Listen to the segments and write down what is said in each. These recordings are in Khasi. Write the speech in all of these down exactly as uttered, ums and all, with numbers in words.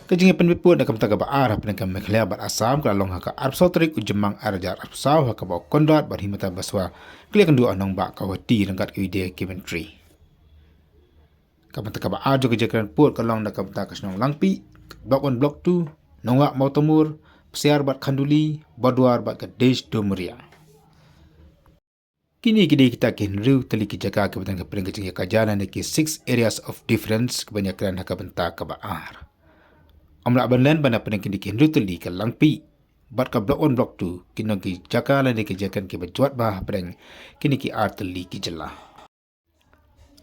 Ka jingïapynbeit pud na ka bynta kaba ar hapdeng ka Meghalaya bad Assam ka la long ha ka arphew saw tarik u Jymmang ar hajar arphew saw ha kaba u Conrad bad Himanta Biswa ki la ïakynduh ha nongbah Guwahati ryngkat ki Videsh Kemantri. Ka bynta kaba ar jong ka jingkren pud ka long na ka bynta ka shnong Langpih, Block One, Block Two, Nongwah, Mawtamur, Psiar bad Khanduli, Bordwar bad ka Desh Doomreah. Kine ki dei kita ki hynriew tylli ki jaka kiba don hapdeng ka jingïakajia lane ki six areas of difference kiban ïakren ha ka bynta kaba ar. Ym lah ban len ba na pdeng kine ki hynriew tylli ka Langpih bad ka Block One, Block Two kin long ki jaka lane ki jingïakren kiba jwat bha hapdeng kine ki ar tylli ki jylla.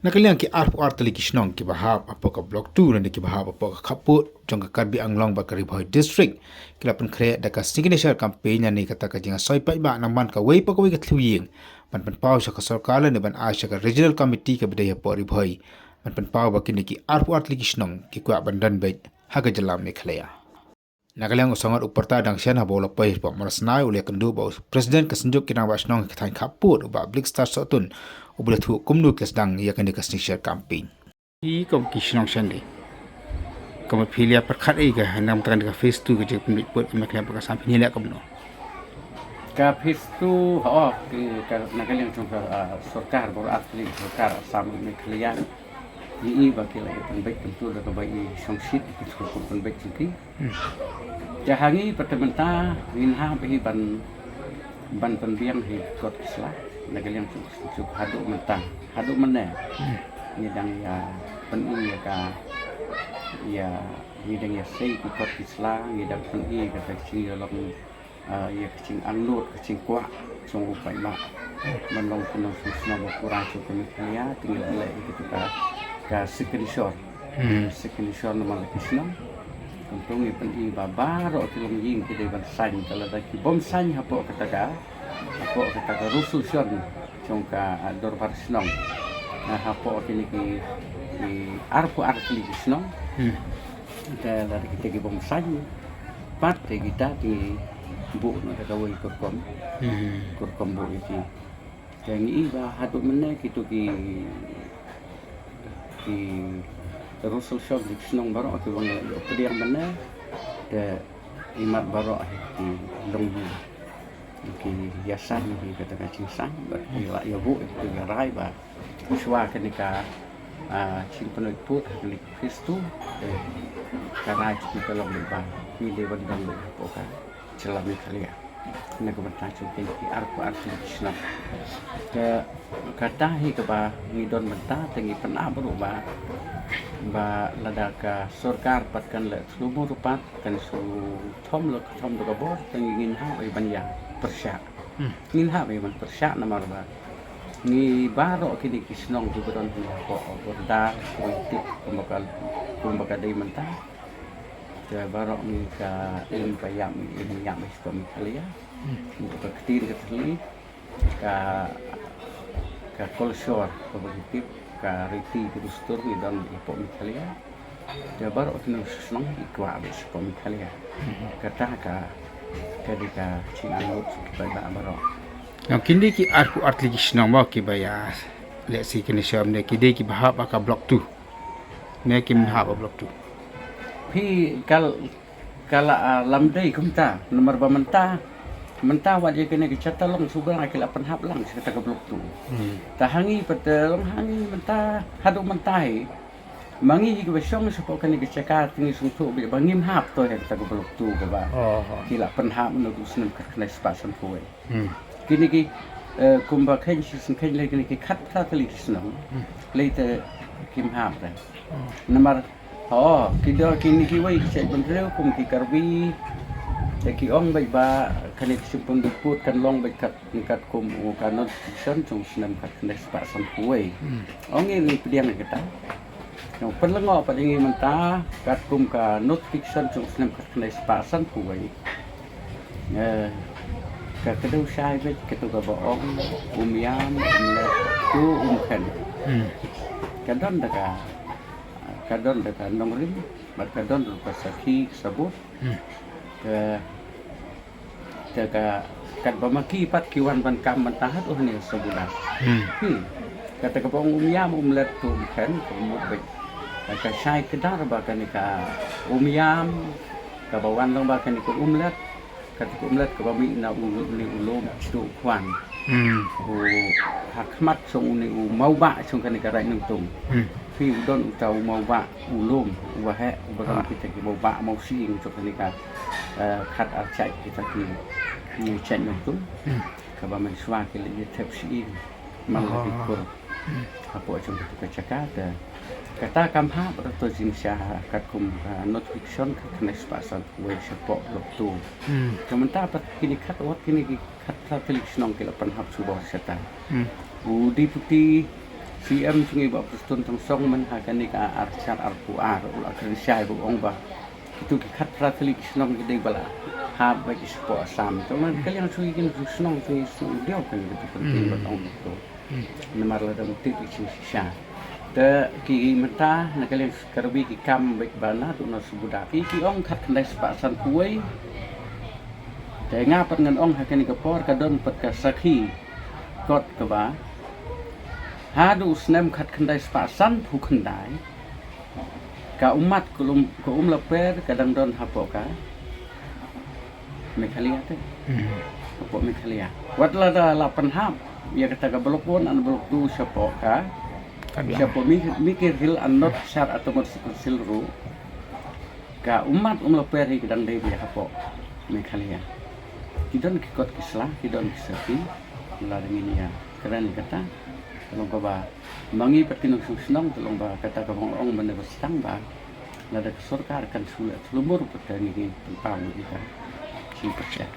Na ka liang ki arphew ar tylli ki shnong kiba hap hapoh ka Block Two lane kiba hap hapoh ka khappud jong ka Karbi Anglong bad ka Ri Bhoi District ki la pynkhreh da ka Signature Campaign lane kata ka jingïasoi paidbah na man kawei pa kawei ka thliew ïing ban pynpaw sha ka sorkar lane ban ai sha ka Regional Committee kaba dei hapoh Ri Bhoi ban pynpaw ba kine ki arphew ar tylli ki shnong ki kwah ban don beit ha ka jylla Meghalaya. Na ka liang u Sangot u Pyrta Dangshen haba u la poi hapoh Morsnai u la ïakynduh bad u President ka Synjuk ki Rangbah Shnong ka thaiñ khappud u Bah Blickstar Sohtun uba la ïathuh kumno ki la sdang ïa kane ka Signature Campaign. Ki kum ki shnong shen de. Kum phi la pyrkhat ei ka na ka bynta ka phase two ka jingpynbeit pud ka Meghalaya bad ka Assam phi la ïa kumno? Ka phase two, oh, ki, ka, na ka liang jong ka, ah, sorkar, bor ar tylli sorkar Assam Meghalaya. Ngi i ba ki la ïa pynbeit kumto da kaba i shongshit ki thukun pynbeit jong ki. Hmm. Te ha ngi pat te mynta ngin hap hi ban, ban pynbiang hi kot ki sla na ka liang jong, jong haduh mynta, haduh mynne. Hmm. Ngi dang ïa pyni ïa ka, ïa, ngi dang ïa sei ki kot ki sla, ngi dang pyni ïa ka jingïalong, ah, ïa ka jingangnud, ka jingkwah jong u paidbah ban long ki nongshong shnong ba pura jong ka Meghalaya. Te ngi la leh ïa kata ka, ka signature. Hmm. Signature namar la ki shnong. Kumto ngi pyni ba baroh ki longïing ki dei ban sign, te lada ki bym sign hapoh kata ka, hapoh kata ka resolution jong ka, ah, dorbar shnong, ah, hapoh kine ki, ki arphew ar tylli ki shnong. Hmm. Te lada kita ki bym sign pat te kita ki buh noh da kawei ka rukom. Hmm. Ka rukom buh ïa ki. Te ngi i ba haduh mynne kito ki, ki resolution ki shnong baroh kiba ngi la ïoh pdiang mynne. Te imat baroh hi ki long hi ki ïa sign hi kata ka jingsign bad ki la ïa buh ïa ki rai ba shuwa kane ka, ah, jingpynbeit pud ha kane ka phase two, eh, ka rai jong ki ka long ba ngi dei ban don hapoh ka jylla Meghalaya. Na ka bynta jong kine ki arphew ar tylli ki shnong. Te kata hi kaba ngi don mynta te ngi pynap ruh ba, ba lada ka sorkar pat kan leh thlu mur pat kan shu thom la ka thom da ka bor te ngin hap ban ïa pyrshah. Hmm. Ngin hap ban pyrshah namar ba ngi baroh kine ki shnong kiba don hapoh border kiba tip kumba ka, kumba ka dei mynta. Te baroh ngi ka im ka ïap, ngi im ïap hi shapoh Meghalaya. Hmm. Ka ktien ka thylli, ka, ka culture kaba ngi tip, ka riti ka dustur ngi don hapoh Meghalaya. Te baroh ki nongshong shnong ki kwah beit shapoh Meghalaya. Hmm. Kata ka, ka dei ka jingangnud jong ki paidbah baroh. Nang kine ki arphew ar tylli ki shnong ba kiba ïa lehse kine shnong ne ki dei kiba hap ha ka Block Two. Ne kim hap ha Block Two. Phi kal, kala, ah, lam dei kumta namar ba mynta, mynta wat ïa kine ki jaka long shu ba ki la pynhap lang sha kata ka Block Two. Hmm. Te ha ngi pat te long ha ngi mynta, haduh mynta hi ma ngi hi kiba shong shapoh kane ka jaka te ngi sngewthuh beit ba ngim hap to ïa kata ka Block Two kaba, oh, oh, ki la pynhap naduh u snem khatkhyndai spah sanphew wei. Hmm. Kine ki, eh, kumba kheiñ shi sngewkheiñ lei kine ki khatphra tylli ki shnong. Hmm. Lei te kim hap re. Hmm. Namar, oh, ki don kine kiwei ki jaitbynriew kum ki Karbi te ki ong beit ba kane ka jingpynbeit pud kan long beit kat, katkum u ka notification jong u snem khatkhyndai spah sanphew wei. Hmm. Ong ngi ngi pdiang ïa kata. Ngi pynlyngngoh pat ïa ngi mynta katkum ka notification jong u snem khatkhyndai spah sanphew wei. Eh, ka kdew shai beit kato kaba ong um ïam, um leh, to um khein. Hmm. Ka don da ka, ka don da ka nongrim bad ka don da ka sakhi ka sabut. Hmm. Ka, ka, ka, katba ma ki pat ki wan ban kam ban tahat, oh, ne sabuda. Hmm. Hmm. Kata kaba ong um ïam, um leh, to um khein, ka mut beit. Ka shai kdar ba kane ka Umiam, kaba wan long ba kane ka Umlet, kata ka Umlet kaba mih na u, une u lum Duh Khwan. Hmm. U ha khmat shong une u mawbah shong kane ka Raid Nongtung. Hmm. Phi u don uta u mawbah u lum, u waheh, uba don kita ki mawbah mawsing shong kane ka, eh, khat ar chait kita ki, ki chait Nongtung. Hmm. Kaba mynshuwa ki leit ïa thep shi ïing man la ki kur. Hmm. Hapoh jong kata ka jaka te kata kam hap ruh to jingshisha katkum ka notification ka khyndai spah sanphew wei shapoh Block two. Hmm. Te mynta pat kine khat wat kine ki khatphra tylli ki shnong ki la pynhap shuwa shata. Hmm. U Deputy C M jong ngi Bah Prestone Tynsong myn ha kane ka ar hajar arphew ar u la kren shai ba u ong ba kito ki khatphra tylli ki shnong ki dei ba la hap beit shapoh Assam. Te na ka liang jong ngi ki shnong te shnong diaw kan kito kan tin ba ong kito. Hmm. Namar la dang tip i jingshisha. Te ki mynta na ka liang Karbi ki kam beit ba na tu na subuda ki ki ong khat khyndai spah sanphew wei. Te nga pat ngan ong ha kane ka por ka don pat ka sakhi kot kaba haduh u snem khat khyndai spah sanphew khyndai. Ka ummat ka um, ka Umlaper ka dang don hapoh ka Meghalaya te. Hmm. Hapoh Meghalaya. Wat lada la pynhap ïa kata ka Block one and Block two shapoh ka, shapoh Mi, Mikir Hills and North Cachar Autonomous Council ruh, ka ummat Umlaper hi ka dang dei beit hapoh Meghalaya. Ki don ki kot ki sla, ki don ki sakhi, lada ngin ïa kren kata, ka long kaba ma ngi pat ki nongshong shnong, ka long ba kata kaba nga ong mynne ba sdang ba lada ka sorkar kan shu leh thlu mur pat te ngi ki pynpaw ngi ka shi pyrshah.